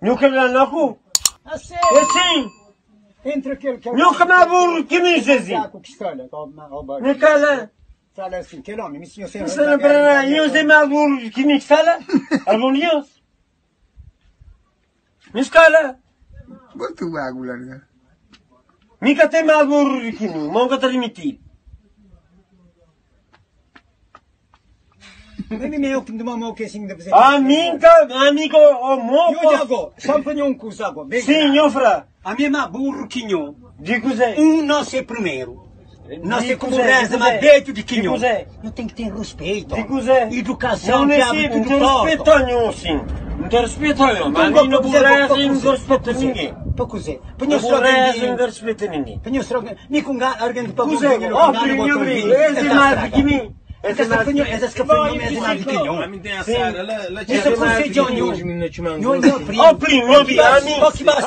Nhu ka da na ku? É sim. Nhu ka ma burro ki mi Zezi. Nhu ka la. Nhu ka la. Nhu é mais burro ki mi ki sta la? Algum di nhos? Nhu ka la. Mi ka ten mais burro di ki mi, ma N ka ta admiti. Ami N ka, ami ka o mo Sim, nho fra. Ami é más burro ki nho. Di kuzê? Um nós é primeiro. Nós Di é como kuzê? Di reza kuzê? más bedju di ki Di nho. kuzê? Nho ten ki ten respeito. Di kuzê? Edukason, Não, diabu, nesse, tudo não tem torto. respeito nenhum, sim. Não tem respeito nenhum. Mas Então, a mim não pa kuzê, burreza pa e não kuzê, respeito pa kuzê, ninguém. Pa kuzê? Pa nho Na stroga burreza di- não respeito ninguém. Pa nho stroga. Mi ku nga argen pa Kuzê? ku Ó, primo, nho primo, esse é mais do que mim. Esse é mais do que mim. Esse é mais do que nho. A mim tem a Sara lá, lá Esse é conselho, nho. Nho, Nho, nho, primo. Ó, primo, nho, a mim. Ó, que basta.